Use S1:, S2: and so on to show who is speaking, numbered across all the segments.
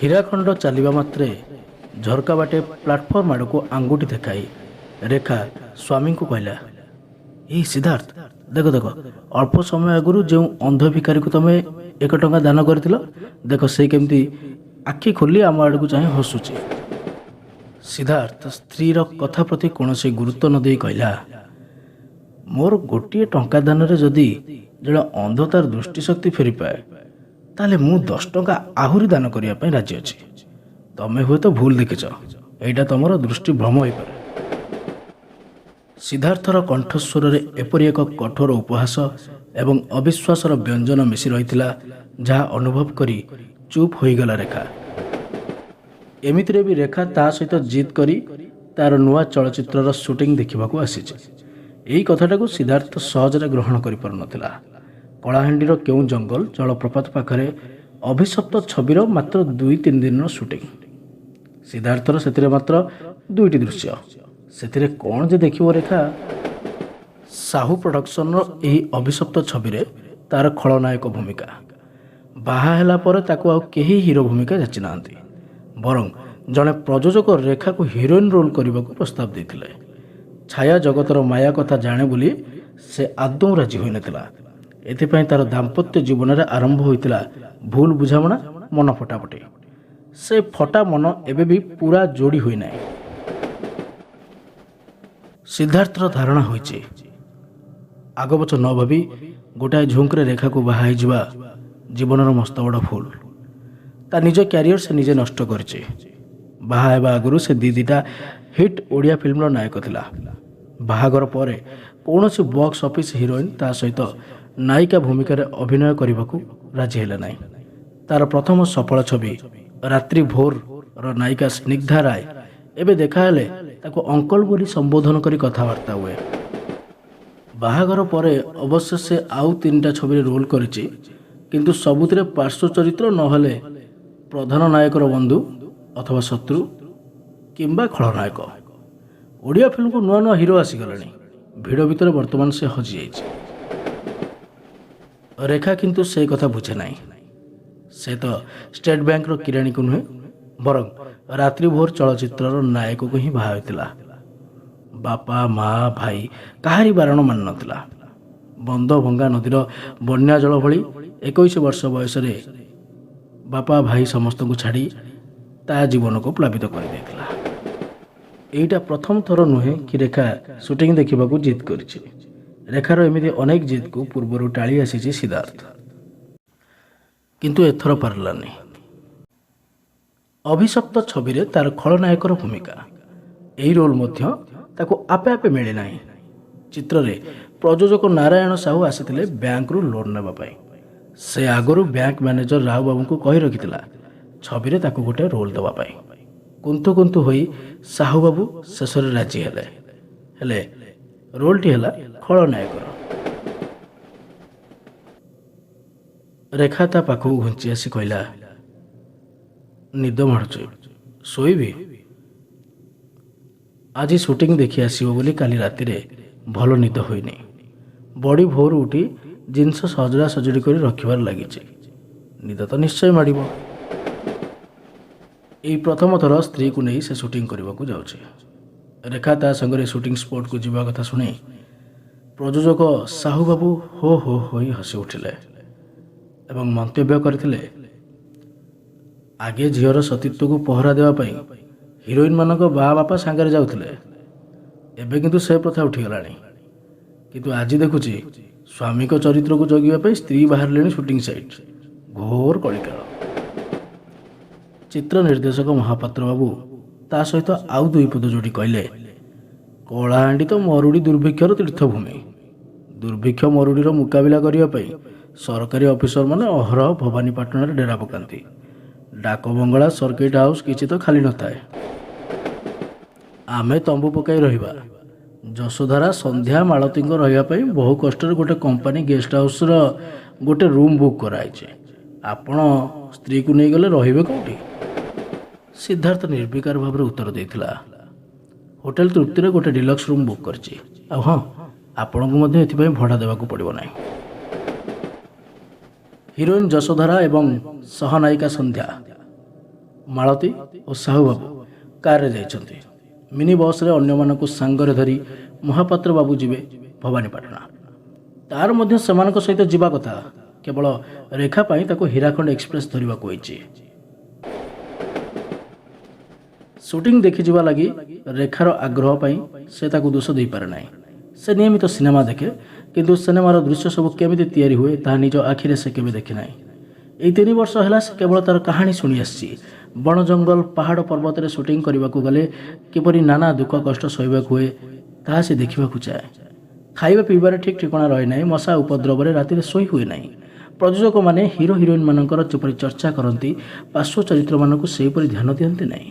S1: ହୀରାଖଣ୍ଡ ଚାଲିବା ମାତ୍ରେ ଝରକା ବାଟେ ପ୍ଲାଟଫର୍ମ ଆଡ଼କୁ ଆଙ୍ଗୁଠି ଦେଖାଇ ରେଖା ସ୍ୱାମୀଙ୍କୁ କହିଲା, "ଏଇ ସିଦ୍ଧାର୍ଥ, ଦେଖ ଦେଖ, ଅଳ୍ପ ସମୟ ଆଗରୁ ଯେଉଁ ଅନ୍ଧ ଭିକାରୀକୁ ତମେ 1 ଟଙ୍କା ଦାନ କରିଥିଲ, ଦେଖ ସେ କେମିତି ଆଖି ଖୋଲି ଆମ ଆଡ଼କୁ ଚାହିଁ ହସୁଛି।" ସିଦ୍ଧାର୍ଥ ସ୍ତ୍ରୀର କଥା ପ୍ରତି କୌଣସି ଗୁରୁତ୍ୱ ନ ଦେଇ କହିଲା, "ମୋର 1 ଟଙ୍କା ଦାନରେ ଯଦି ଜଣେ ଅନ୍ଧ ତାର ଦୃଷ୍ଟିଶକ୍ତି ଫେରିପାଏ, ତାହେଲେ ମୁଁ 10 ଟଙ୍କା ଆହୁରି ଦାନ କରିବା ପାଇଁ ରାଜି ଅଛି। ତମେ ହୁଏତ ଭୁଲ ଦେଖିଛ, ଏଇଟା ତମର ଦୃଷ୍ଟି ଭ୍ରମ ହୋଇପାରେ।" ସିଦ୍ଧାର୍ଥର କଣ୍ଠସ୍ୱରରେ ଏପରି ଏକ କଠୋର ଉପହାସ ଏବଂ ଅବିଶ୍ୱାସର ବ୍ୟଞ୍ଜନ ମିଶି ରହିଥିଲା, ଯାହା ଅନୁଭବ କରି ଚୁପ୍ ହୋଇଗଲା ରେଖା। ଏମିତିରେ ବି ରେଖା ତା ସହିତ ଜିଦ୍ କରି ତାର ନୂଆ ଚଳଚ୍ଚିତ୍ରର ସୁଟିଂ ଦେଖିବାକୁ ଆସିଛି, ଏଇ କଥାଟାକୁ ସିଦ୍ଧାର୍ଥ ସହଜରେ ଗ୍ରହଣ କରିପାରୁନଥିଲା। କଳାହାଣ୍ଡିର କେଉଁ ଜଙ୍ଗଲ ଜଳପ୍ରପାତ ପାଖରେ ଅଭିଶପ୍ତ ଛବିର ମାତ୍ର 2-3 ଦିନର ସୁଟିଂ। ସିଦ୍ଧାର୍ଥର ସେଥିରେ ମାତ୍ର ଦୁଇଟି ଦୃଶ୍ୟ। ସେଥିରେ କ'ଣ ଯେ ଦେଖିବ ରେଖା? ସାହୁ ପ୍ରଡକ୍ସନର ଏହି ଅଭିଶପ୍ତ ଛବିରେ ତାର ଖଳନାୟକ ଭୂମିକା। ବାହା ହେଲା ପରେ ତାକୁ ଆଉ କେହି ହିରୋ ଭୂମିକା ଯାଚି ନାହାନ୍ତି। ବରଂ ଜଣେ ପ୍ରଯୋଜକ ରେଖାକୁ ହିରୋଇନ୍ ରୋଲ୍ କରିବାକୁ ପ୍ରସ୍ତାବ ଦେଇଥିଲେ। ଛାୟା ଜଗତର ମାୟା କଥା ଜାଣେ ବୋଲି ସେ ଆଦୌ ରାଜି ହୋଇନଥିଲା। ଏଥିପାଇଁ ତାର ଦାମ୍ପତ୍ୟ ଜୀବନରେ ଆରମ୍ଭ ହୋଇଥିଲା ଭୁଲ ବୁଝାମଣା, ମନ ଫଟାଫଟି। ସେ ଫଟା ମନ ଏବେ ବି ପୂରା ଯୋଡ଼ି ହୋଇନାହିଁ। ସିଦ୍ଧାର୍ଥର ଧାରଣା ହୋଇଛି, ଆଗପଛ ନ ଭାବି ଗୋଟାଏ ଝୁଙ୍କରେ ରେଖାକୁ ବାହା ହେଇଯିବା ଜୀବନର ମସ୍ତ ବଡ଼ ଭୁଲ। ତା ନିଜ କ୍ୟାରିୟର ସେ ନିଜେ ନଷ୍ଟ କରିଛି। ବାହା ହେବା ଆଗରୁ ସେ ଦି ଦିଟା ହିଟ୍ ଓଡ଼ିଆ ଫିଲ୍ମର ନାୟକ ଥିଲା। ବାହାଘର ପରେ କୌଣସି ବକ୍ସ ଅଫିସ୍ ହିରୋଇନ୍ ତା ସହିତ ନାୟିକା ଭୂମିକାରେ ଅଭିନୟ କରିବାକୁ ରାଜି ହେଲା ନାହିଁ। ତାର ପ୍ରଥମ ସଫଳ ଛବି ରାତ୍ରି ଭୋରର ନାୟିକା ସ୍ନିଗ୍ଧା ରାୟ ଏବେ ଦେଖାହେଲେ ତାକୁ ଅଙ୍କଲ ବୋଲି ସମ୍ବୋଧନ କରି କଥାବାର୍ତ୍ତା ହୁଏ। ବାହାଘର ପରେ ଅବଶ୍ୟ ସେ ଆଉ ତିନିଟା ଛବିରେ ରୋଲ୍ କରିଛି, କିନ୍ତୁ ସବୁଥିରେ ପାର୍ଶ୍ୱ ଚରିତ୍ର, ନହେଲେ ପ୍ରଧାନ ନାୟକର ବନ୍ଧୁ ଅଥବା ଶତ୍ରୁ କିମ୍ବା ଖଳନାୟକ। ଓଡ଼ିଆ ଫିଲ୍ମକୁ ନୂଆ ନୂଆ ହିରୋ ଆସିଗଲେଣି। ଭିଡ଼ ଭିତରେ ବର୍ତ୍ତମାନ ସେ ହଜିଯାଇଛି। ରେଖା କିନ୍ତୁ ସେ କଥା ବୁଝେ ନାହିଁ। ସେ ତ ଷ୍ଟେଟ୍ ବ୍ୟାଙ୍କର କିରାଣୀକୁ ନୁହେଁ, ବରଂ ରାତ୍ରି ଭୋର ଚଳଚ୍ଚିତ୍ରର ନାୟକକୁ ହିଁ ବାହା ହୋଇଥିଲା। ବାପା, ମା, ଭାଇ କାହାରି ବାରଣ ମାନିନଥିଲା। ବନ୍ଧ ଭଙ୍ଗା ନଦୀର ବନ୍ୟା ଜଳ ଭଳି 21 ବର୍ଷ ବୟସରେ ବାପା, ଭାଇ ସମସ୍ତଙ୍କୁ ଛାଡ଼ି ତା ଜୀବନକୁ ପ୍ଲାବିତ କରିଦେଇଥିଲା। ଏଇଟା ପ୍ରଥମ ଥର ନୁହେଁ କି ରେଖା ସୁଟିଂ ଦେଖିବାକୁ ଜିଦ୍ କରିଛି। ରେଖାର ଏମିତି ଅନେକ ଜିଦ୍କୁ ପୂର୍ବରୁ ଟାଳି ଆସିଛି ସିଦ୍ଧାର୍ଥ, କିନ୍ତୁ ଏଥର ପାରିଲାନି। ଅଭିଶପ୍ତ ଛବିରେ ତାର ଖଳନାୟକର ଭୂମିକା। ଏହି ରୋଲ୍ ମଧ୍ୟ ତାକୁ ଆପେ ଆପେ ମିଳିନାହିଁ। ଚିତ୍ରରେ ପ୍ରଯୋଜକ ନାରାୟଣ ସାହୁ ଆସିଥିଲେ ବ୍ୟାଙ୍କରୁ ଲୋନ୍ ନେବା ପାଇଁ। ସେ ଆଗରୁ ବ୍ୟାଙ୍କ ମ୍ୟାନେଜର ରାଉବାବୁଙ୍କୁ କହି ରଖିଥିଲା ଛବିରେ ତାକୁ ଗୋଟେ ରୋଲ୍ ଦେବା ପାଇଁ। କୁନ୍ଥୁ କୁନ୍ଥୁ ହୋଇ ସାହୁବାବୁ ଶେଷରେ ରାଜି ହେଲେ। ହେଲେ ରୋଲ୍ଟି ହେଲା ଖଳନାୟକର। ରେଖା ତା ପାଖକୁ ଘୁଞ୍ଚି ଆସି କହିଲା, "ନିଦ ମାଡ଼ୁଛି, ଶୋଇବି।" ଆଜି ସୁଟିଂ ଦେଖି ଆସିବ ବୋଲି କାଲି ରାତିରେ ଭଲ ନିଦ ହୋଇନି। ବଡ଼ି ଭୋରୁ ଉଠି ଜିନିଷ ସଜଡ଼ା ସଜଡ଼ି କରି ରଖିବାରେ ଲାଗିଛି। ନିଦ ତ ନିଶ୍ଚୟ ମାଡ଼ିବ। ଏଇ ପ୍ରଥମ ଥର ସ୍ତ୍ରୀକୁ ନେଇ ସେ ସୁଟିଂ କରିବାକୁ ଯାଉଛି। ରେଖା ତା ସାଙ୍ଗରେ ସୁଟିଂ ସ୍ପଟକୁ ଯିବା କଥା ଶୁଣି ପ୍ରଯୋଜକ ସାହୁବାବୁ ହୋ ହୋ ହୋଇ ହସି ଉଠିଲେ ଏବଂ ମନ୍ତବ୍ୟ କରିଥିଲେ, "ଆଗେ ଝିଅର ସତୀତ୍ୱକୁ ପହରା ଦେବା ପାଇଁ ହିରୋଇନମାନଙ୍କ ମା ବାପା ସାଙ୍ଗରେ ଯାଉଥିଲେ। ଏବେ କିନ୍ତୁ ସେ ପ୍ରଥା ଉଠିଗଲାଣି। କିନ୍ତୁ ଆଜି ଦେଖୁଛି ସ୍ୱାମୀଙ୍କ ଚରିତ୍ରକୁ ଜଗିବା ପାଇଁ ସ୍ତ୍ରୀ ବାହାରିଲେଣି ସୁଟିଂ ସାଇଟ୍। ଘୋର କଳିକାଳ।" ଚିତ୍ର ନିର୍ଦ୍ଦେଶକ ମହାପାତ୍ର ବାବୁ ତା ସହିତ ଆଉ ଦୁଇ ପଦ ଯୋଡ଼ି କହିଲେ, "କଳାହାଣ୍ଡି ତ ମରୁଡ଼ି ଦୁର୍ଭିକ୍ଷର ତୀର୍ଥଭୂମି। ଦୁର୍ଭିକ୍ଷ ମରୁଡ଼ିର ମୁକାବିଲା କରିବା ପାଇଁ ସରକାରୀ ଅଫିସରମାନେ ଅହରହ ଭବାନୀପାଟଣାରେ ଡେରା ପକାନ୍ତି। ଡାକ ବଙ୍ଗଳା, ସର୍କିଟ ହାଉସ୍ କିଛି ତ ଖାଲି ନଥାଏ। ଆମେ ତମ୍ବୁ ପକାଇ ରହିବା। ଯଶୋଧାରା, ସନ୍ଧ୍ୟା, ମାଳତୀଙ୍କ ରହିବା ପାଇଁ ବହୁ କଷ୍ଟରେ ଗୋଟେ କମ୍ପାନୀ ଗେଷ୍ଟ ହାଉସ୍ର ଗୋଟେ ରୁମ୍ ବୁକ୍ କରାହେଇଛି। ଆପଣ ସ୍ତ୍ରୀକୁ ନେଇଗଲେ ରହିବେ କେଉଁଠି?" ସିଦ୍ଧାର୍ଥ ନିର୍ବିକାର ଭାବରେ ଉତ୍ତର ଦେଇଥିଲା, "ହୋଟେଲ ତୃପ୍ତିରେ ଗୋଟେ ଡିଲକ୍ସ ରୁମ୍ ବୁକ୍ କରିଛି। ଆଉ ହଁ, ଆପଣଙ୍କୁ ମଧ୍ୟ ଏଥିପାଇଁ ଭଡ଼ା ଦେବାକୁ ପଡ଼ିବ ନାହିଁ।" ହିରୋଇନ୍ ଯଶୋଧରା ଏବଂ ସହନାୟିକା ସନ୍ଧ୍ୟା ମାଳତୀ ଓ ସାହୁବାବୁ କାରରେ ଯାଇଛନ୍ତି। ମିନି ବସ୍ରେ ଅନ୍ୟମାନଙ୍କୁ ସାଙ୍ଗରେ ଧରି ମହାପାତ୍ର ବାବୁ ଯିବେ ଭବାନୀପାଟଣା। ତାର ମଧ୍ୟ ସେମାନଙ୍କ ସହିତ ଯିବା କଥା। କେବଳ ରେଖା ପାଇଁ ତାକୁ ହୀରାଖଣ୍ଡ ଏକ୍ସପ୍ରେସ୍ ଧରିବାକୁ ହୋଇଛି। ସୁଟିଂ ଦେଖିଯିବା ଲାଗି ରେଖାର ଆଗ୍ରହ ପାଇଁ ସେ ତାକୁ ଦୋଷ ଦେଇପାରେ ନାହିଁ। ସେ ନିୟମିତ ସିନେମା ଦେଖେ, କିନ୍ତୁ ସିନେମାର ଦୃଶ୍ୟ ସବୁ କେମିତି ତିଆରି ହୁଏ ତାହା ନିଜ ଆଖିରେ ସେ କେବେ ଦେଖିନାହିଁ। ଏଇ 3 ବର୍ଷ ହେଲା ସେ କେବଳ ତା'ର କାହାଣୀ ଶୁଣି ଆସିଛି। ବଣ ଜଙ୍ଗଲ, ପାହାଡ଼ ପର୍ବତରେ ସୁଟିଂ କରିବାକୁ ଗଲେ କିପରି ନାନା ଦୁଃଖ କଷ୍ଟ ସହିବାକୁ ହୁଏ ତାହା ସେ ଦେଖିବାକୁ ଚାହେଁ। ଖାଇବା ପିଇବାରେ ଠିକ୍ ଠିକଣା ରହେ ନାହିଁ। ମଶା ଉପଦ୍ରବରେ ରାତିରେ ଶୋଇ ହୁଏ ନାହିଁ। ପ୍ରଯୋଜକମାନେ ହିରୋ ହିରୋଇନ୍ମାନଙ୍କର ଯେପରି ଚର୍ଚ୍ଚା କରନ୍ତି, ପାର୍ଶ୍ୱ ଚରିତ୍ରମାନଙ୍କୁ ସେହିପରି ଧ୍ୟାନ ଦିଅନ୍ତି ନାହିଁ।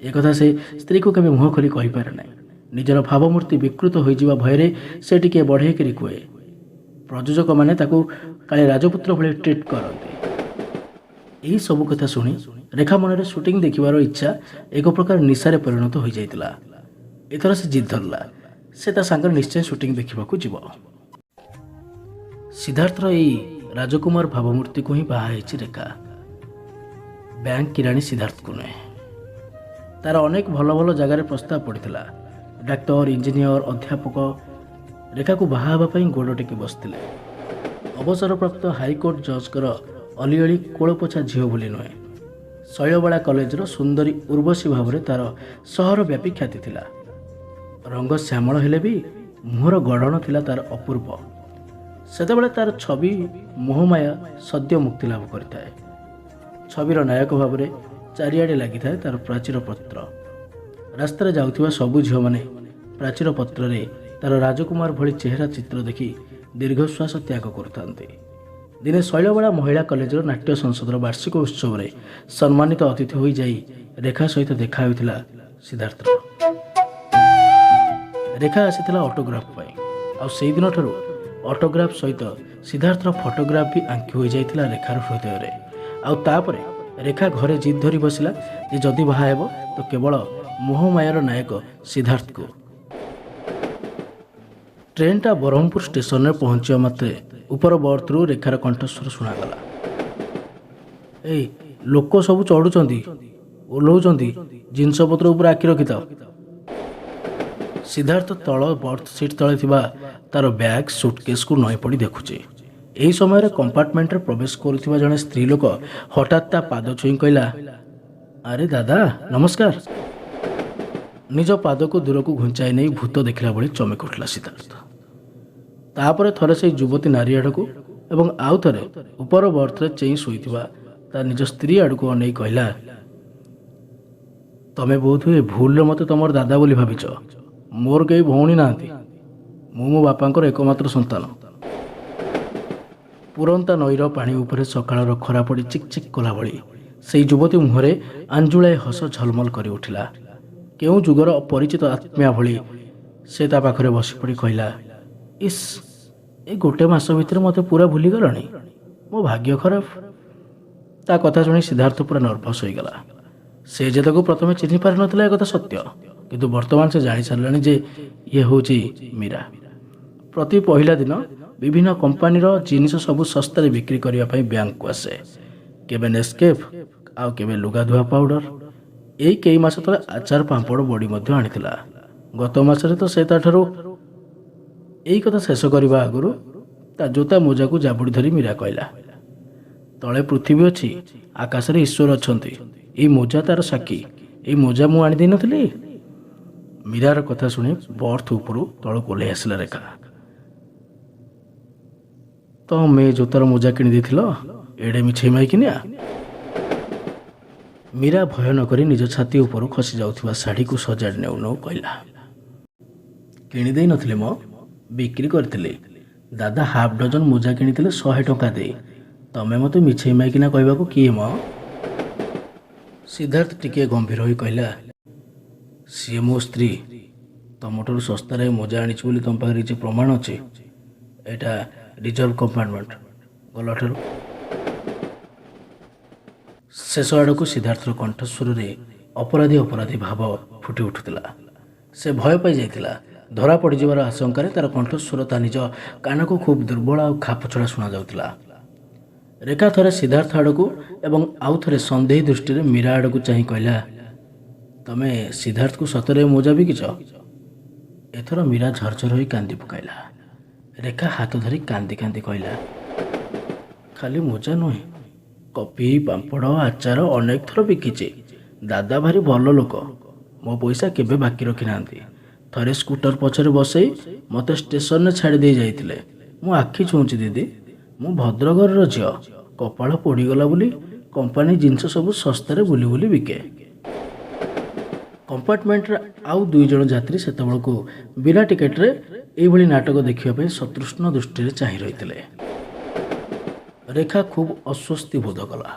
S1: ଏକଥା ସେ ସ୍ତ୍ରୀକୁ କେବେ ମୁହଁ ଖୋଲି କହିପାରେ ନାହିଁ। ନିଜର ଭାବମୂର୍ତ୍ତି ବିକୃତ ହୋଇଯିବା ଭୟରେ ସେ ଟିକିଏ ବଢ଼େଇକରି କୁହେ। ପ୍ରଯୋଜକମାନେ ତାକୁ କାଳେ ରାଜପୁତ୍ର ଭଳି ଟ୍ରିଟ୍ କରନ୍ତି। ଏହି ସବୁ କଥା ଶୁଣି ରେଖା ମନରେ ସୁଟିଂ ଦେଖିବାର ଇଚ୍ଛା ଏକ ପ୍ରକାର ନିଶାରେ ପରିଣତ ହୋଇଯାଇଥିଲା। ଏଥର ସେ ଜିଦ୍ ଧରିଲା, ସେ ତା ସାଙ୍ଗରେ ନିଶ୍ଚୟ ସୁଟିଂ ଦେଖିବାକୁ ଯିବ। ସିଦ୍ଧାର୍ଥର ଏଇ ରାଜକୁମାର ଭାବମୂର୍ତ୍ତିକୁ ହିଁ ବାହା ହେଇଛି ରେଖା, ବ୍ୟାଙ୍କ କିରାଣୀ ସିଦ୍ଧାର୍ଥକୁ ନୁହେଁ। ତାର ଅନେକ ଭଲ ଭଲ ଜାଗାରେ ପ୍ରସ୍ତାବ ପଡ଼ିଥିଲା। ଡାକ୍ତର, ଇଞ୍ଜିନିୟର, ଅଧ୍ୟାପକ ରେଖାକୁ ବାହା ହେବା ପାଇଁ ଗୋଡ଼ ଟେକି ବସିଥିଲେ। ଅବସରପ୍ରାପ୍ତ ହାଇକୋର୍ଟ ଜଜ୍ଙ୍କର ଅଲିଅଳି କୋଳପୋଛା ଝିଅ ବୋଲି ନୁହେଁ, ଶୈଳବାଳା କଲେଜର ସୁନ୍ଦରୀ ଉର୍ବଶୀ ଭାବରେ ତାର ସହରବ୍ୟାପୀ ଖ୍ୟାତି ଥିଲା। ରଙ୍ଗ ଶ୍ୟାମଳ ହେଲେ ବି ମୁହଁର ଗଢ଼ଣ ଥିଲା ତାର ଅପୂର୍ବ। ସେତେବେଳେ ତାର ଛବି ମୋହମାୟା ସଦ୍ୟ ମୁକ୍ତି ଲାଭ କରିଥାଏ। ଛବିର ନାୟକ ଭାବରେ ଚାରିଆଡ଼େ ଲାଗିଥାଏ ତାର ପ୍ରାଚୀର ପତ୍ର। ରାସ୍ତାରେ ଯାଉଥିବା ସବୁ ଝିଅମାନେ ପ୍ରାଚୀର ପତ୍ରରେ ତାର ରାଜକୁମାର ଭଳି ଚେହେରା ଚିତ୍ର ଦେଖି ଦୀର୍ଘଶ୍ୱାସ ତ୍ୟାଗ କରୁଥାନ୍ତି। ଦିନେ ଶୈଳବାଳା ମହିଳା କଲେଜର ନାଟ୍ୟ ସଂସଦର ବାର୍ଷିକ ଉତ୍ସବରେ ସମ୍ମାନିତ ଅତିଥି ହୋଇ ଯାଇ ରେଖା ସହିତ ଦେଖା ହୋଇଥିଲା ସିଦ୍ଧାର୍ଥର। ରେଖା ଆସିଥିଲା ଅଟୋଗ୍ରାଫ ପାଇଁ। ଆଉ ସେଇଦିନଠାରୁ ଅଟୋଗ୍ରାଫ ସହିତ ସିଦ୍ଧାର୍ଥର ଫଟୋଗ୍ରାଫ ବି ଆଙ୍କି ହୋଇଯାଇଥିଲା ରେଖାର ହୃଦୟରେ। ଆଉ ତାପରେ ରେଖା ଘରେ ଜିଦ୍ ଧରି ବସିଲା ଯେ ଯଦି ବାହା ହେବ ତ କେବଳ ମୋହମାୟାର ନାୟକ ସିଦ୍ଧାର୍ଥକୁ। ଟ୍ରେନ୍ଟା ବ୍ରହ୍ମପୁର ଷ୍ଟେସନରେ ପହଞ୍ଚିବା ମାତ୍ରେ ଉପର ବର୍ଥରୁ ରେଖାର କଣ୍ଠସ୍ୱର ଶୁଣାଗଲା, ଏଇ ଲୋକ ସବୁ ଚଢ଼ୁଛନ୍ତି, ଓହ୍ଲଉଛନ୍ତି, ଜିନିଷପତ୍ର ଉପରେ ଆଖି ରଖିଥାଅ। ସିଦ୍ଧାର୍ଥ ତଳ ବର୍ଥ ସିଟ୍ ତଳେ ଥିବା ତାର ବ୍ୟାଗ୍ ସୁଟକେସ୍କୁ ନଇଁ ପଡ଼ି ଦେଖୁଛି। ଏହି ସମୟରେ କମ୍ପାର୍ଟମେଣ୍ଟରେ ପ୍ରବେଶ କରୁଥିବା ଜଣେ ସ୍ତ୍ରୀ ଲୋକ ହଠାତ୍ ତା ପାଦ ଛୁଇଁ କହିଲା, ଆରେ ଦାଦା ନମସ୍କାର। ନିଜ ପାଦକୁ ଦୂରକୁ ଘୁଞ୍ଚାଇ ନେଇ ଭୂତ ଦେଖିଲା ଭଳି ଚମକି ଉଠିଲା ସିଦ୍ଧାର୍ଥ। ତାପରେ ଥରେ ସେଇ ଯୁବତୀ ନାରୀ ଆଡ଼କୁ ଏବଂ ଆଉ ଥରେ ଉପର ବର୍ଥରେ ଚେଇଁ ଶୋଇଥିବା ତା ନିଜ ସ୍ତ୍ରୀ ଆଡ଼କୁ ଅନେଇ କହିଲା, ତମେ ବୋଧହୁଏ ଭୁଲରେ ମୋତେ ତମର ଦାଦା ବୋଲି ଭାବିଛ। ମୋର କେହି ଭଉଣୀ ନାହାନ୍ତି। ମୁଁ ମୋ ବାପାଙ୍କର ଏକମାତ୍ର ସନ୍ତାନ। ପୁରନ୍ତା ନଈର ପାଣି ଉପରେ ସକାଳର ଖରା ପଡ଼ି ଚିକ୍ ଚିକ୍ କଲା ଭଳି ସେଇ ଯୁବତୀ ମୁହଁରେ ଆଞ୍ଜୁଳାଏ ହସ ଝଲମଲ କରି ଉଠିଲା। କେଉଁ ଯୁଗର ଅପରିଚିତ ଆତ୍ମୀୟା ଭଳି ସେ ତା ପାଖରେ ବସିପଡ଼ି କହିଲା, ଇସ୍, ଏ ଗୋଟେ ମାସ ଭିତରେ ମୋତେ ପୁରା ଭୁଲିଗଲଣି। ମୋ ଭାଗ୍ୟ ଖରାପ। ତା କଥା ଶୁଣି ସିଦ୍ଧାର୍ଥ ପୁରା ନର୍ଭସ୍ ହୋଇଗଲା। ସେ ଯେ ତାକୁ ପ୍ରଥମେ ଚିହ୍ନି ପାରିନଥିଲା ଏକଥା ସତ୍ୟ, କିନ୍ତୁ ବର୍ତ୍ତମାନ ସେ ଜାଣିସାରିଲାଣି ଯେ ଇଏ ହେଉଛି ମୀରା। ପ୍ରତି ପହିଲା ଦିନ ବିଭିନ୍ନ କମ୍ପାନୀର ଜିନିଷ ସବୁ ଶସ୍ତାରେ ବିକ୍ରି କରିବା ପାଇଁ ବ୍ୟାଙ୍କକୁ ଆସେ। କେବେ ନେସ୍କେଫ୍, ଆଉ କେବେ ଲୁଗା ଧୁଆ ପାଉଡ଼ର। ଏଇ କେଇ ମାସ ତଳେ ଆଚାର, ପାମ୍ପଡ଼, ବଡ଼ି ମଧ୍ୟ ଆଣିଥିଲା। ଗତ ମାସରେ ତ ସେ ତାଠାରୁ ଏଇ କଥା ଶେଷ କରିବା ଆଗରୁ ତା ଜୋତା ମୋଜାକୁ ଜାବୁଡ଼ି ଧରି ମୀରା କହିଲା, ତଳେ ପୃଥିବୀ ଅଛି, ଆକାଶରେ ଈଶ୍ୱର ଅଛନ୍ତି, ଏଇ ମୋଜା ତାର ସାକ୍ଷୀ। ଏଇ ମୋଜା ମୁଁ ଆଣିଦେଇନଥିଲି? ମୀରାର କଥା ଶୁଣି ବର୍ଥ ଉପରୁ ତଳକୁ ଓହ୍ଲାଇ ଆସିଲା ରେଖା। ତମେ ଜୋତାର ମୋଜା କିଣି ଦେଇଥିଲ, ଏଡ଼େ ମିଛେଇ ମାଇକିନିଆ? ମୀରା ଭୟ ନ କରି ନିଜ ଛାତି ଉପରୁ ଖସି ଯାଉଥିବା ଶାଢ଼ୀକୁ ସଜାଡ଼ି ନେଉ ନେଉ କହିଲା, କିଣିଦେଇ ନଥିଲି ମ, ବିକ୍ରି କରିଥିଲି। ଦାଦା ହାଫ୍ ଡଜନ ମୋଜା କିଣିଥିଲେ 100 ଟଙ୍କା ଦେଇ। ତମେ ମୋତେ ମିଛେଇ ମାଇକିନା କହିବାକୁ କିଏ ମ? ସିଦ୍ଧାର୍ଥ ଟିକିଏ ଗମ୍ଭୀର ହୋଇ କହିଲା, ସିଏ ମୋ ସ୍ତ୍ରୀ। ତମଠାରୁ ଶସ୍ତାରେ ମୋଜା ଆଣିଛି ବୋଲି ତମ ପାଖରେ କିଛି ପ୍ରମାଣ ଅଛି? ଏଇଟା ରିଜର୍ଭ କମ୍ପାର୍ଟମେଣ୍ଟ, ଗଲାଠାରୁ। ଶେଷ ଆଡ଼କୁ ସିଦ୍ଧାର୍ଥର କଣ୍ଠସ୍ୱରରେ ଅପରାଧୀ ଅପରାଧୀ ଭାବ ଫୁଟି ଉଠୁଥିଲା। ସେ ଭୟ ପାଇଯାଇଥିଲା। ଧରା ପଡ଼ିଯିବାର ଆଶଙ୍କାରେ ତାର କଣ୍ଠସ୍ୱର ତା ନିଜ କାନକୁ ଖୁବ୍ ଦୁର୍ବଳ ଆଉ ଖାପଛଡ଼ା ଶୁଣାଯାଉଥିଲା। ରେଖା ଥରେ ସିଦ୍ଧାର୍ଥ ଆଡ଼କୁ ଏବଂ ଆଉ ଥରେ ସନ୍ଦେହୀ ଦୃଷ୍ଟିରେ ମୀରା ଆଡ଼କୁ ଚାହିଁ କହିଲା, ତମେ ସିଦ୍ଧାର୍ଥକୁ ସତରେ ମୋଜା ବିକିଛ? ଏଥର ମୀରା ଝରଝର ହୋଇ କାନ୍ଦି ପକାଇଲା। ରେଖା ହାତ ଧରି କାନ୍ଦି କାନ୍ଦି କହିଲା, ଖାଲି ମୋଜା ନୁହେଁ, କଫି, ପାମ୍ପଡ଼, ଆଚାର ଅନେକ ଥର ବିକିଛି। ଦାଦା ଭାରି ଭଲ ଲୋକ, ମୋ ପଇସା କେବେ ବାକି ରଖିନାହାନ୍ତି। ଥରେ ସ୍କୁଟର ପଛରେ ବସେଇ ମୋତେ ଷ୍ଟେସନରେ ଛାଡ଼ି ଦେଇ ଯାଇଥିଲେ। ମୁଁ ଆଖି ଛୁଉଁଛି ଦିଦି, ମୁଁ ଭଦ୍ରଘରର ଝିଅ। କପାଳ ପୋଡ଼ିଗଲା ବୋଲି କମ୍ପାନୀ ଜିନିଷ ସବୁ ଶସ୍ତାରେ ବୁଲି ବୁଲି ବିକେ। କମ୍ପାର୍ଟମେଣ୍ଟରେ ଆଉ 2 ଜଣ ଯାତ୍ରୀ ସେତେବେଳକୁ ବିନା ଟିକେଟରେ ଏଇଭଳି ନାଟକ ଦେଖିବା ପାଇଁ ସତୃଷ୍ଣ ଦୃଷ୍ଟିରେ ଚାହିଁ ରହିଥିଲେ। ରେଖା ଖୁବ୍ ଅସ୍ୱସ୍ତି ବୋଧ କଲା।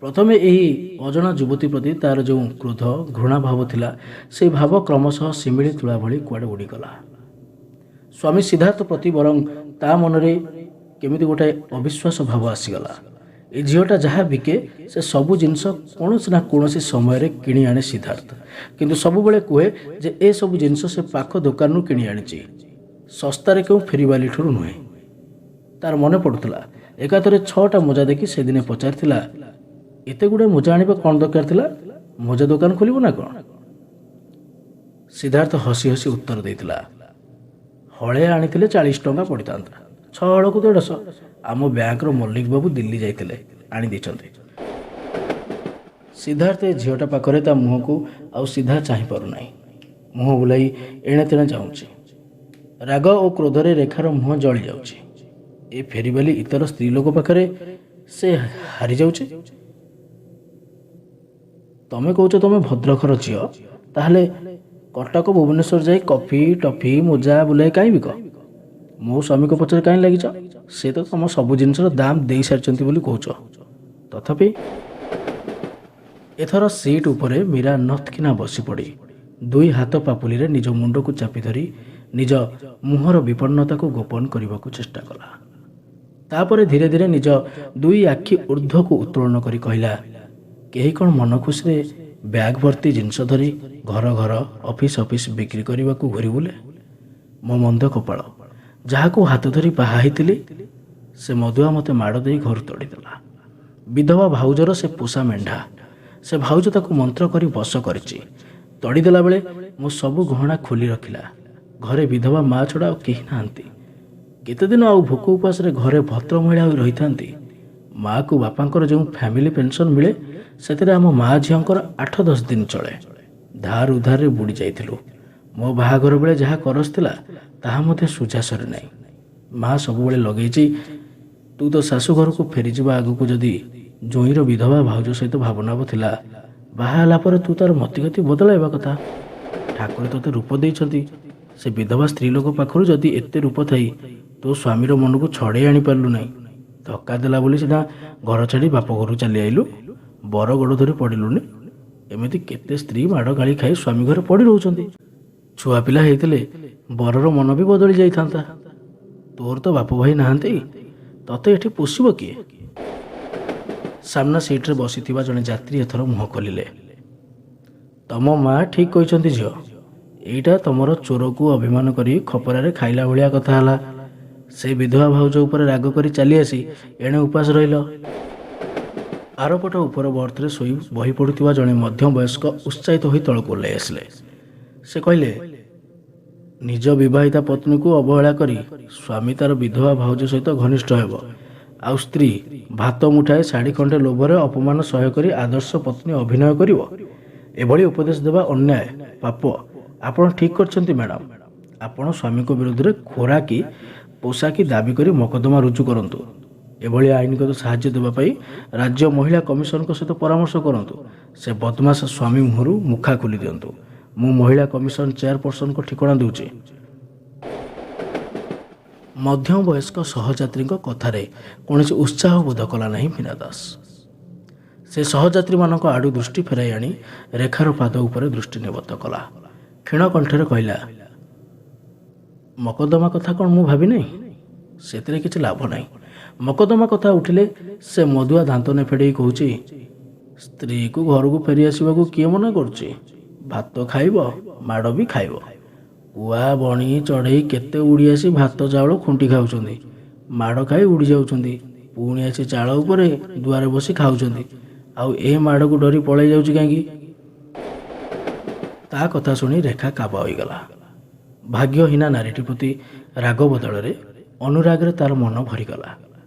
S1: ପ୍ରଥମେ ଏହି ଅଜଣା ଯୁବତୀ ପ୍ରତି ତାର ଯେଉଁ କ୍ରୋଧ ଘୃଣା ଭାବ ଥିଲା, ସେହି ଭାବ କ୍ରମଶଃ ଶିମିଳି ତୁଳା ଭଳି କୁଆଡ଼େ ଉଡ଼ିଗଲା। ସ୍ୱାମୀ ସିଦ୍ଧାର୍ଥ ପ୍ରତି ବରଂ ତା ମନରେ କେମିତି ଗୋଟାଏ ଅବିଶ୍ୱାସ ଭାବ ଆସିଗଲା। ଏ ଝିଅଟା ଯାହା ବିକେ ସେ ସବୁ ଜିନିଷ କୌଣସି ନା କୌଣସି ସମୟରେ କିଣି ଆଣେ ସିଦ୍ଧାର୍ଥ, କିନ୍ତୁ ସବୁବେଳେ କୁହେ ଯେ ଏସବୁ ଜିନିଷ ସେ ପାଖ ଦୋକାନରୁ କିଣି ଆଣିଛି, ଶସ୍ତାରେ କେଉଁ ଫେରିବାଲିଠାରୁ ନୁହେଁ। ତାର ମନେ ପଡ଼ୁଥିଲା ଏକାଥରେ 6ଟା ମୋଜା ଦେଖି ସେଦିନେ ପଚାରିଥିଲା, ଏତେ ଗୁଡ଼େ ମୋଜା ଆଣିବା କ'ଣ ଦରକାର ଥିଲା? ମୋଜା ଦୋକାନ ଖୋଲିବ ନା କ'ଣ? ସିଦ୍ଧାର୍ଥ ହସି ହସି ଉତ୍ତର ଦେଇଥିଲା, ହଳେ ଆଣିଥିଲେ 40 ଟଙ୍କା ପଡ଼ିଥାନ୍ତା, 6 ହଳକୁ 150। ଆମ ବ୍ୟାଙ୍କର ମଲ୍ଲିକ ବାବୁ ଦିଲ୍ଲୀ ଯାଇଥିଲେ, ଆଣିଦେଇଛନ୍ତି। ସିଦ୍ଧାର୍ଥ ଏ ଝିଅଟା ପାଖରେ ତା ମୁହଁକୁ ଆଉ ସିଧା ଚାହିଁ ପାରୁନାହିଁ। ମୁହଁ ବୁଲାଇ ଏଣେ ତେଣେ ଯାଉଛି। ରାଗ ଓ କ୍ରୋଧରେ ରେଖାର ମୁହଁ ଜଳି ଯାଉଛି। ଏ ଫେରିବାଲି ଇତର ସ୍ତ୍ରୀ ଲୋକ ପାଖରେ ସେ ହାରିଯାଉଛି। ତମେ କହୁଛ ତମେ ଭଦ୍ରକର ଝିଅ, ତାହେଲେ କଟକ ଭୁବନେଶ୍ୱର ଯାଇ କଫି ଟଫି ମୋଜା ବୁଲାଇ କାହିଁ ବିକ? ମୋ ସ୍ୱାମୀଙ୍କ ପଛରେ କାହିଁ ଲାଗିଛ? ସେ ତ ତମ ସବୁ ଜିନିଷର ଦାମ ଦେଇସାରିଛନ୍ତି ବୋଲି କହୁଛ। ତଥାପି ଏଥର ସିଟ୍ ଉପରେ ମୀରା ନଥକିନା ବସିପଡ଼ି ଦୁଇ ହାତ ପାପୁଲିରେ ନିଜ ମୁଣ୍ଡକୁ ଚାପି ଧରି ନିଜ ମୁହଁର ବିପନ୍ନତାକୁ ଗୋପନ କରିବାକୁ ଚେଷ୍ଟା କଲା। ତାପରେ ଧୀରେ ଧୀରେ ନିଜ ଦୁଇ ଆଖି ଊର୍ଦ୍ଧ୍ୱକୁ ଉତ୍ତୋଳନ କରି କହିଲା, କେହି କ'ଣ ମନ ଖୁସିରେ ବ୍ୟାଗ୍ ଭର୍ତ୍ତି ଜିନିଷ ଧରି ଘର ଘର ଅଫିସ ଅଫିସ ବିକ୍ରି କରିବାକୁ ଘୁରି ବୁଲେ? ମୋ ମନ୍ଦ କପାଳ, ଯାହାକୁ ହାତ ଧରି ବାହା ହେଇଥିଲି ସେ ମଦୁଆ ମୋତେ ମାଡ଼ ଦେଇ ଘରୁ ତଡ଼ିଦେଲା। ବିଧବା ଭାଉଜର ସେ ପୋଷା ମେଣ୍ଢା, ସେ ଭାଉଜ ତାକୁ ମନ୍ତ୍ର କରି ବଶ କରିଛି। ତଡ଼ିଦେଲା ବେଳେ ମୋ ସବୁ ଗହଣା ଖୋଲି ରଖିଲା। ଘରେ ବିଧବା ମା ଛଡ଼ା ଆଉ କେହି ନାହାନ୍ତି। କେତେଦିନ ଆଉ ଭୋକ ଉପାସରେ ଘରେ ଭଦ୍ର ମହିଳା ହୋଇ ରହିଥାନ୍ତି? ମାଆକୁ ବାପାଙ୍କର ଯେଉଁ ଫ୍ୟାମିଲି ପେନ୍ସନ୍ ମିଳେ ସେଥିରେ ଆମ ମା ଝିଅଙ୍କର 8-10 ଦିନ ଚଳେ। ଧାର ଉଧାରରେ ବୁଡ଼ି ଯାଇଥିଲୁ। ମୋ ବାହାଘର ବେଳେ ଯାହା କରଜ ଥିଲା ତାହା ମଧ୍ୟ ସୁଝା ସରେ ନାହିଁ। ମା ସବୁବେଳେ ଲଗେଇଛି, ତୁ ତ ଶାଶୁ ଘରକୁ ଫେରିଯିବା ଆଗକୁ ଯଦି ଜୋଇଁର ବିଧବା ଭାଉଜ ସହିତ ଭାବନାବ ଥିଲା, ବାହା ହେଲା ପରେ ତୁ ତାର ମତିଗତି ବଦଳାଇବା କଥା। ଠାକୁର ତୋତେ ରୂପ ଦେଇଛନ୍ତି, ସେ ବିଧବା ସ୍ତ୍ରୀ ଲୋକ ପାଖରୁ ଯଦି ଏତେ ରୂପ ଥାଇ ତୋ ସ୍ୱାମୀର ମନକୁ ଛଡ଼େଇ ଆଣିପାରିଲୁ ନାହିଁ, ଧକ୍କା ଦେଲା ବୋଲି ସିନା ଘର ଛାଡ଼ି ବାପ ଘରକୁ ଚାଲି ଆଇଲୁ, ବର ଗୋଡ଼ ଧରି ପଡ଼ିଲୁନି। ଏମିତି କେତେ ସ୍ତ୍ରୀ ମାଡ଼ ଗାଳି ଖାଇ ସ୍ୱାମୀ ଘରେ ପଡ଼ି ରହୁଛନ୍ତି। ଛୁଆ ପିଲା ହେଇଥିଲେ ବରର ମନ ବି ବଦଳି ଯାଇଥାନ୍ତା। ତୋର ତ ବାପ ଭାଇ ନାହାନ୍ତି, ତତେ ଏଠି ପୋଷିବ କିଏ? ସାମ୍ନା ସିଟ୍ରେ ବସିଥିବା ଜଣେ ଯାତ୍ରୀ ଏଥର ମୁହଁ ଖୋଲିଲେ, ତମ ମା ଠିକ୍ କହିଛନ୍ତି ଝିଅ, ଏଇଟା ତମର ଚୋରକୁ ଅଭିମାନ କରି ଖପରାରେ ଖାଇଲା ଭଳିଆ କଥା ହେଲା। ସେ ବିଧବା ଭାଉଜ ଉପରେ ରାଗ କରି ଚାଲି ଆସି ଏଣେ ଉପାସ ରହିଲ। ଆରପଟ ଉପର ବର୍ଥରେ ଶୋଇ ବହି ପଢ଼ୁଥିବା ଜଣେ ମଧ୍ୟବୟସ୍କ ଉତ୍ସାହିତ ହୋଇ ତଳକୁ ଓହ୍ଲାଇ ଆସିଲେ। ସେ କହିଲେ, ନିଜ ବିବାହିତା ପତ୍ନୀକୁ ଅବହେଳା କରି ସ୍ୱାମୀ ତାର ବିଧବା ଭାଉଜ ସହିତ ଘନିଷ୍ଠ ହେବ, ଆଉ ସ୍ତ୍ରୀ ଭାତ ମୁଠାଏ ଶାଢ଼ୀ ଖଣ୍ଡେ ଲୋଭରେ ଅପମାନ ସହ୍ୟ କରି ଆଦର୍ଶ ପତ୍ନୀ ଅଭିନୟ କରିବ? ଏଭଳି ଉପଦେଶ ଦେବା ଅନ୍ୟାୟ, ପାପ। ଆପଣ ଠିକ୍ କରିଛନ୍ତି ମ୍ୟାଡ଼ାମ୍। ଆପଣ ସ୍ୱାମୀଙ୍କ ବିରୁଦ୍ଧରେ ଖୋରାକି ପୋଷାକି ଦାବି କରି ମକଦ୍ଦମା ରୁଜୁ କରନ୍ତୁ। ଏଭଳି ଆଇନଗତ ସାହାଯ୍ୟ ଦେବା ପାଇଁ ରାଜ୍ୟ ମହିଳା କମିଶନଙ୍କ ସହିତ ପରାମର୍ଶ କରନ୍ତୁ। ସେ ବଦମାସ ସ୍ୱାମୀ ମୁହଁରୁ ମୁଖା ଖୋଲି ଦିଅନ୍ତୁ। ମୁଁ ମହିଳା କମିଶନ ଚେୟାରପର୍ସନଙ୍କ ଠିକଣା ଦେଉଛି। ମଧ୍ୟବୟସ୍କ ସହଯାତ୍ରୀଙ୍କ କଥାରେ କୌଣସି ଉତ୍ସାହ ବୋଧ କଲା ନାହିଁ ମୀରା ଦାସ। ସେ ସହଯାତ୍ରୀମାନଙ୍କ ଆଡ଼ୁ ଦୃଷ୍ଟି ଫେରାଇ ଆଣି ରେଖାର ପାଦ ଉପରେ ଦୃଷ୍ଟି ନିବଦ୍ଧ କଲା। କ୍ଷୀଣ କଣ୍ଠରେ କହିଲା, ମକଦ୍ଦମା କଥା କ'ଣ ମୁଁ ଭାବିନାହିଁ? ସେଥିରେ କିଛି ଲାଭ ନାହିଁ। ମକଦ୍ଦମା କଥା ଉଠିଲେ ସେ ମଦୁଆ ଦାନ୍ତ ନେଫେଡ଼େଇ କହୁଛି, ସ୍ତ୍ରୀକୁ ଘରକୁ ଫେରି ଆସିବାକୁ କିଏ ମନା କରୁଛି? ଭାତ ଖାଇବ, ମାଡ଼ ବି ଖାଇବ। କୁଆ ବଣି ଚଢ଼େଇ କେତେ ଉଡ଼ି ଆସି ଭାତ ଚାଉଳ ଖୁଣ୍ଟି ଖାଉଛନ୍ତି, ମାଡ଼ ଖାଇ ଉଡ଼ି ଯାଉଛନ୍ତି। ପୁଣି ଆସି ଚାଳ ଉପରେ ଦୁଆରେ ବସି ଖାଉଛନ୍ତି। ଆଉ ଏ ମାଡ଼କୁ ଡରି ପଳେଇ ଯାଉଛି କାହିଁକି? ତା କଥା ଶୁଣି ରେଖା କାବା ହୋଇଗଲା। ଭାଗ୍ୟହୀନା ନାରୀଟି ପ୍ରତି ରାଗ ବଦଳରେ ଅନୁରାଗରେ ତାର ମନ ଭରିଗଲା।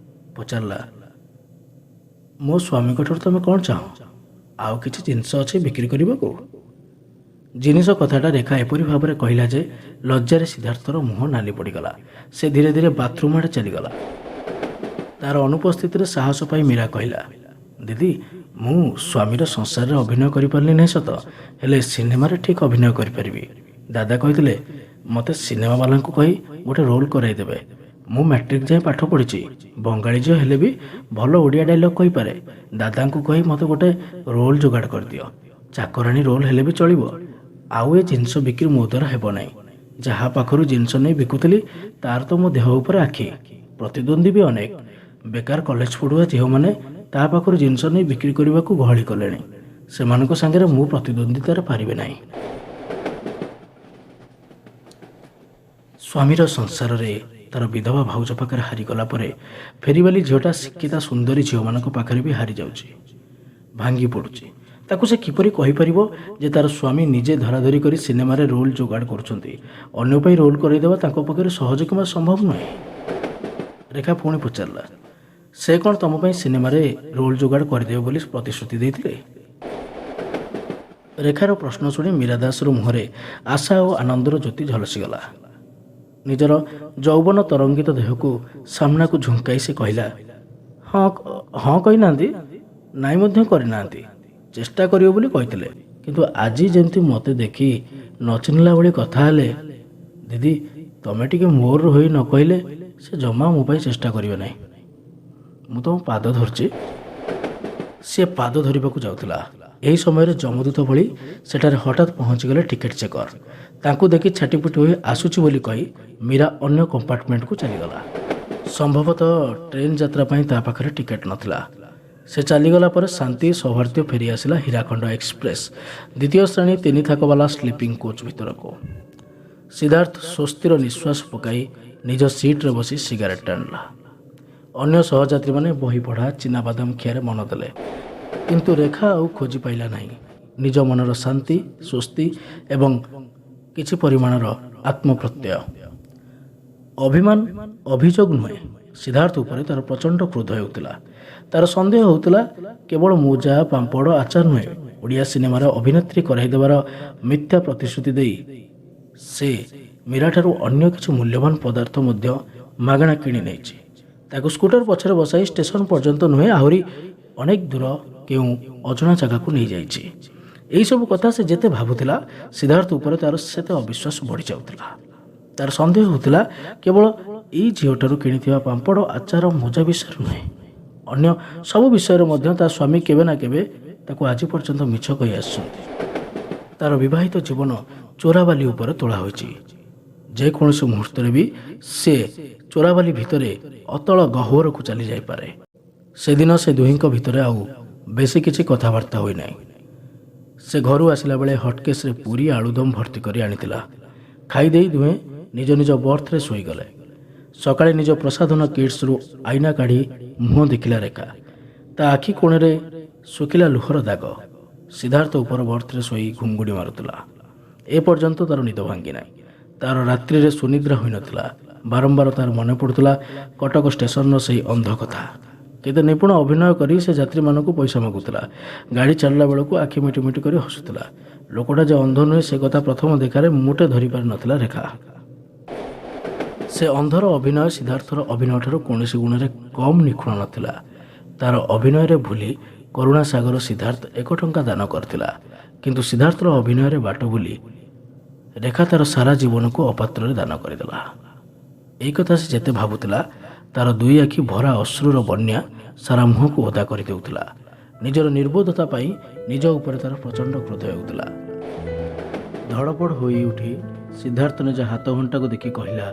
S1: ପଚାରିଲା, ମୋ ସ୍ୱାମୀଙ୍କଠାରୁ ତମେ କ'ଣ ଚାହଁ? ଆଉ କିଛି ଜିନିଷ ଅଛି ବିକ୍ରି କରିବାକୁ? ଜିନିଷ କଥାଟା ରେଖା ଏପରି ଭାବରେ କହିଲା ଯେ ଲଜ୍ଜାରେ ସିଦ୍ଧାର୍ଥର ମୁହଁ ନାଲି ପଡ଼ିଗଲା। ସେ ଧୀରେ ଧୀରେ ବାଥରୁମ୍ ଆଡ଼େ ଚାଲିଗଲା। ତାର ଅନୁପସ୍ଥିତିରେ ସାହସ ପାଇ ମୀରା କହିଲା, ଦିଦି, ମୁଁ ସ୍ୱାମୀର ସଂସାରରେ ଅଭିନୟ କରିପାରିଲି ନାହିଁ ସତ, ହେଲେ ସିନେମାରେ ଠିକ୍ ଅଭିନୟ କରିପାରିବି। ଦାଦା କହିଥିଲେ ମୋତେ ସିନେମାବାଲାଙ୍କୁ କହି ଗୋଟେ ରୋଲ୍ କରାଇଦେବେ। ମୁଁ ମ୍ୟାଟ୍ରିକ୍ ଯାଏଁ ପାଠ ପଢ଼ିଛି। ବଙ୍ଗାଳୀ ଝିଅ ହେଲେ ବି ଭଲ ଓଡ଼ିଆ ଡାଇଲଗ୍ କହିପାରେ। ଦାଦାଙ୍କୁ କହି ମୋତେ ଗୋଟେ ରୋଲ୍ ଯୋଗାଡ଼ କରିଦିଅ। ଚାକରାଣୀ ରୋଲ୍ ହେଲେ ବି ଚଳିବ। ଆଉ ଏ ଜିନିଷ ବିକ୍ରି ମୋ ଦ୍ୱାରା ହେବ ନାହିଁ। ଯାହା ପାଖରୁ ଜିନିଷ ନେଇ ବିକୁଥିଲି ତାର ତ ମୋ ଦେହ ଉପରେ ଆଖି, ପ୍ରତିଦ୍ୱନ୍ଦ୍ୱୀ ବି ଅନେକ। ବେକାର କଲେଜ ପଢ଼ୁଆ ଝିଅମାନେ ତା ପାଖରୁ ଜିନିଷ ନେଇ ବିକ୍ରି କରିବାକୁ ଗହଳି କଲେଣି। ସେମାନଙ୍କ ସାଙ୍ଗରେ ମୁଁ ପ୍ରତିଦ୍ୱନ୍ଦ୍ୱିତାରେ ପାରିବି ନାହିଁ। ସ୍ୱାମୀର ସଂସାରରେ ତାର ବିଧବା ଭାଉଜ ପାଖରେ ହାରିଗଲା ପରେ ଫେରିବାଲି ଝିଅଟା ଶିକ୍ଷିତା ସୁନ୍ଦରୀ ଝିଅମାନଙ୍କ ପାଖରେ ବି ହାରିଯାଉଛି, ଭାଙ୍ଗି ପଡ଼ୁଛି। ତାକୁ ସେ କିପରି କହିପାରିବ ଯେ ତାର ସ୍ୱାମୀ ନିଜେ ଧରାଧରି କରି ସିନେମାରେ ରୋଲ୍ ଯୋଗାଡ଼ କରୁଛନ୍ତି? ଅନ୍ୟ ପାଇଁ ରୋଲ୍ କରାଇଦେବା ତାଙ୍କ ପାଖରେ ସହଜ କିମ୍ବା ସମ୍ଭବ ନୁହେଁ। ରେଖା ପୁଣି ପଚାରିଲା, ସେ କ'ଣ ତମ ପାଇଁ ସିନେମାରେ ରୋଲ୍ ଯୋଗାଡ଼ କରିଦେବେ ବୋଲି ପ୍ରତିଶ୍ରୁତି ଦେଇଥିଲେ? ରେଖାର ପ୍ରଶ୍ନ ଶୁଣି ମୀରା ଦାସର ମୁହଁରେ ଆଶା ଓ ଆନନ୍ଦର ଜ୍ୟୋତି ଝଲସିଗଲା। ନିଜର ଯୌବନ ତରଙ୍ଗିତ ଦେହକୁ ସାମ୍ନାକୁ ଝୁଙ୍କାଇ ସେ କହିଲା, ହଁ ହଁ କହିନାହାନ୍ତି, ନାଇଁ ମଧ୍ୟ କରିନାହାନ୍ତି। ଚେଷ୍ଟା କରିବ ବୋଲି କହିଥିଲେ। କିନ୍ତୁ ଆଜି ଯେମିତି ମୋତେ ଦେଖି ନ ଚିହ୍ନିଲା ଭଳି କଥା ହେଲେ, ଦିଦି ତମେ ଟିକେ ମୋର ହୋଇ ନ କହିଲେ ସେ ଜମା ମୋ ପାଇଁ ଚେଷ୍ଟା କରିବେ ନାହିଁ। ମୁଁ ତମ ପାଦ ଧରିଛି। ସେ ପାଦ ଧରିବାକୁ ଯାଉଥିଲା। ଏହି ସମୟରେ ଯମଦୂତ ଭଳି ସେଠାରେ ହଠାତ୍ ପହଞ୍ଚିଗଲେ ଟିକେଟ୍ ଚେକର। ତାଙ୍କୁ ଦେଖି ଛାଟିପିଟି ହୋଇ ଆସୁଛି ବୋଲି କହି ମୀରା ଅନ୍ୟ କମ୍ପାର୍ଟମେଣ୍ଟକୁ ଚାଲିଗଲା। ସମ୍ଭବତଃ ଟ୍ରେନ୍ ଯାତ୍ରା ପାଇଁ ତା ପାଖରେ ଟିକେଟ୍ ନଥିଲା। ସେ ଚାଲିଗଲା ପରେ ଶାନ୍ତି ସୌହାର୍ଦ୍ଦ୍ୟ ଫେରିଆସିଲା ହୀରାଖଣ୍ଡ ଏକ୍ସପ୍ରେସ୍ ଦ୍ୱିତୀୟ ଶ୍ରେଣୀ 3 ଥାକବାଲା ସ୍ଲିପିଂ କୋଚ୍ ଭିତରକୁ। ସିଦ୍ଧାର୍ଥ ସ୍ୱସ୍ତିର ନିଶ୍ୱାସ ପକାଇ ନିଜ ସିଟ୍ରେ ବସି ସିଗାରେଟ୍ ଟାଣିଲା। ଅନ୍ୟ ସହଯାତ୍ରୀମାନେ ବହି ପଢ଼ା, ଚିନାବାଦାମ ଖିଆରେ ମନ ଦେଲେ। କିନ୍ତୁ ରେଖା ଆଉ ଖୋଜି ପାଇଲା ନାହିଁ ନିଜ ମନର ଶାନ୍ତି, ସ୍ୱସ୍ତି ଏବଂ କିଛି ପରିମାଣର ଆତ୍ମପ୍ରତ୍ୟୟ। ଅଭିମାନ ଅଭିଯୋଗ ନୁହେଁ, ସିଦ୍ଧାର୍ଥ ଉପରେ ତାର ପ୍ରଚଣ୍ଡ କ୍ରୋଧ ହେଉଥିଲା। ତାର ସନ୍ଦେହ ହେଉଥିଲା କେବଳ ମୋଜା, ପାମ୍ପଡ଼, ଆଚାର ନୁହେଁ, ଓଡ଼ିଆ ସିନେମାର ଅଭିନେତ୍ରୀ କରାଇଦେବାର ମିଥ୍ୟା ପ୍ରତିଶ୍ରୁତି ଦେଇ ସେ ମୀରାଠାରୁ ଅନ୍ୟ କିଛି ମୂଲ୍ୟବାନ ପଦାର୍ଥ ମଧ୍ୟ ମାଗଣା କିଣି ନେଇଛି। ତାକୁ ସ୍କୁଟର ପଛରେ ବସାଇ ଷ୍ଟେସନ ପର୍ଯ୍ୟନ୍ତ ନୁହେଁ, ଆହୁରି ଅନେକ ଦୂର କେଉଁ ଅଜଣା ଜାଗାକୁ ନେଇଯାଇଛି। ଏହିସବୁ କଥା ସେ ଯେତେ ଭାବୁଥିଲା ସିଦ୍ଧାର୍ଥ ଉପରେ ତାର ସେତେ ଅବିଶ୍ୱାସ ବଢ଼ିଯାଉଥିଲା। ତାର ସନ୍ଦେହ ହେଉଥିଲା କେବଳ ଏଇ ଝିଅଠାରୁ କିଣିଥିବା ପାମ୍ପଡ଼, ଆଚାର, ମୋଜା ବିଷୟରେ ନୁହେଁ, ଅନ୍ୟ ସବୁ ବିଷୟରେ ମଧ୍ୟ ତା ସ୍ୱାମୀ କେବେ ନା କେବେ ତାକୁ ଆଜି ପର୍ଯ୍ୟନ୍ତ ମିଛ କହି ଆସିଛନ୍ତି। ତାର ବିବାହିତ ଜୀବନ ଚୋରାବାଲି ଉପରେ ତୋଳା ହୋଇଛି। ଯେକୌଣସି ମୁହୂର୍ତ୍ତରେ ବି ସେ ଚୋରାବାଲି ଭିତରେ ଅତଳ ଗହ୍ୱରକୁ ଚାଲି ଯାଇପାରେ। ସେଦିନ ସେ ଦୁହିଁଙ୍କ ଭିତରେ ଆଉ ବେଶୀ କିଛି କଥାବାର୍ତ୍ତା ହୋଇନାହିଁ। ସେ ଘରୁ ଆସିଲା ବେଳେ ହଟକେସ୍ରେ ପୁରୀ ଆଳୁଦମ ଭର୍ତ୍ତି କରି ଆଣିଥିଲା। ଖାଇଦେଇ ଦୁହେଁ ନିଜ ନିଜ ବର୍ଥରେ ଶୋଇଗଲେ। ସକାଳେ ନିଜ ପ୍ରସାଧନ କିଟ୍ସରୁ ଆଇନା କାଢ଼ି ମୁହଁ ଦେଖିଲା ରେଖା। ତା ଆଖି କୋଣରେ ଶୁଖିଲା ଲୁହର ଦାଗ। ସିଦ୍ଧାର୍ଥ ଉପର ବର୍ଥରେ ଶୋଇ ଘୁଙ୍ଗୁଡ଼ି ମାରୁଥିଲା। ଏପର୍ଯ୍ୟନ୍ତ ତାର ନିଦ ଭାଙ୍ଗି ନାହିଁ। ତାର ରାତ୍ରିରେ ସୁନିଦ୍ରା ହୋଇନଥିଲା। ବାରମ୍ବାର ତାର ମନେ ପଡ଼ୁଥିଲା କଟକ ଷ୍ଟେସନର ସେଇ ଅନ୍ଧ କଥା। କେତେ ନିପୁଣ ଅଭିନୟ କରି ସେ ଯାତ୍ରୀମାନଙ୍କୁ ପଇସା ମାଗୁଥିଲା। ଗାଡ଼ି ଚାଲିଲା ବେଳକୁ ଆଖି ମିଟି ମିଟି କରି ହସୁଥିଲା। ଲୋକଟା ଯେ ଅନ୍ଧ ନୁହେଁ ସେ କଥା ପ୍ରଥମ ଦେଖାରେ ମୋଟେ ଧରିପାରିନଥିଲା ରେଖା। ସେ ଅନ୍ଧର ଅଭିନୟ ସିଦ୍ଧାର୍ଥର ଅଭିନୟଠାରୁ କୌଣସି ଗୁଣରେ କମ୍ ନିଖୁଣ ନଥିଲା। ତାର ଅଭିନୟରେ ଭୁଲି କରୁଣାସାଗର ସିଦ୍ଧାର୍ଥ 1 ଟଙ୍କା ଦାନ କରିଥିଲା। କିନ୍ତୁ ସିଦ୍ଧାର୍ଥର ଅଭିନୟରେ ବାଟ ଭୁଲି ରେଖା ତାର ସାରା ଜୀବନକୁ ଅପାତ୍ରରେ ଦାନ କରିଦେଲା। ଏଇ କଥା ସେ ଯେତେ ଭାବୁଥିଲା ତାର ଦୁଇ ଆଖି ଭରା ଅଶ୍ରୁର ବନ୍ୟା ସାରା ମୁହଁକୁ ଓଦା କରିଦେଉଥିଲା। ନିଜର ନିର୍ବୋଧତା ପାଇଁ ନିଜ ଉପରେ ତାର ପ୍ରଚଣ୍ଡ କ୍ରୋଧ ହେଉଥିଲା। ଧଡ଼ପଡ଼ ହୋଇ ଉଠି ସିଦ୍ଧାର୍ଥ ନିଜ ହାତ ଘଣ୍ଟାକୁ ଦେଖି କହିଲା,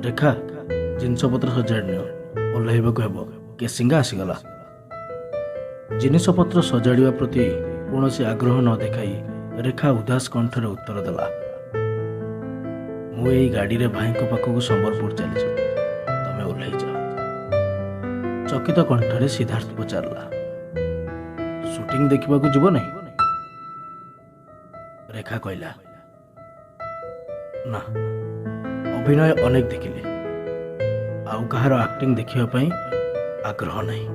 S1: ରେଖା, ଜିନିଷପତ୍ର ସଜାଡ଼ି ନିଅ, ଓହ୍ଲାଇବାକୁ ହେବ, କେସିଙ୍ଗା ଆସିଗଲା। ଜିନିଷପତ୍ର ସଜାଡ଼ିବା ପ୍ରତି କୌଣସି ଆଗ୍ରହ ନ ଦେଖାଇ ରେଖା ଉଦାସ କଣ୍ଠରେ ଉତ୍ତର ଦେଲା, ମୁଁ ଏଇ ଗାଡ଼ିରେ ଭାଇଙ୍କ ପାଖକୁ ସମ୍ବଲପୁର ଚାଲିଯିବି, ତମେ ଓହ୍ଲାଇ ଯାଅ। ଚକିତ କଣ୍ଠରେ ସିଦ୍ଧାର୍ଥ ପଚାରିଲା, ସୁଟିଂ ଦେଖିବାକୁ ଯିବ ନାହିଁ? ରେଖା କହିଲା, ନା, ଅଭିନୟ ଅନେକ ଦେଖିଲି, ଆଉ କାହାର ଆକ୍ଟିଂ ଦେଖିବା ପାଇଁ ଆଗ୍ରହ ନାହିଁ।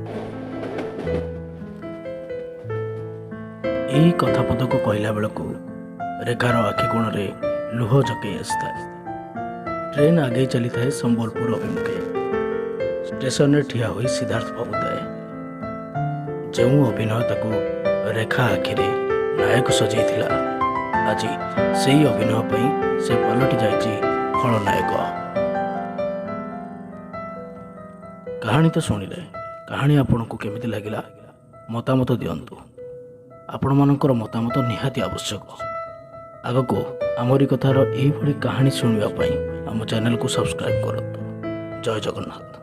S1: ଏହି କଥା ପଦକୁ କହିଲା ବେଳକୁ ରେଖାର ଆଖି କୋଣରେ ଲୁହ ଜକେଇ ଆସିଥାଏ। ଟ୍ରେନ୍ ଆଗେଇ ଚାଲିଥାଏ ସମ୍ବଲପୁର ଅଭିମୁଖେ। ଷ୍ଟେସନରେ ଠିଆ ହୋଇ ସିଦ୍ଧାର୍ଥ ଭାବୁଥାଏ, ଯେଉଁ ଅଭିନୟ ତାକୁ ରେଖା ଆଖିରେ ନାୟକ ସଜେଇଥିଲା, ଆଜି ସେଇ ଅଭିନୟ ପାଇଁ ସେ ପାଲଟି ଯାଇଛି ଖଳନାୟକ। କାହାଣୀ ତ ଶୁଣିଲେ, କାହାଣୀ ଆପଣଙ୍କୁ କେମିତି ଲାଗିଲା ମତାମତ ଦିଅନ୍ତୁ। ଆପଣମାନଙ୍କର ମତାମତ ନିହାତି ଆବଶ୍ୟକ। ଆଗକୁ ଆମରି କଥାର ଏହିଭଳି କାହାଣୀ ଶୁଣିବା ପାଇଁ ଆମ ଚ୍ୟାନେଲକୁ ସବସ୍କ୍ରାଇବ୍ କରନ୍ତୁ। ଜୟ ଜଗନ୍ନାଥ।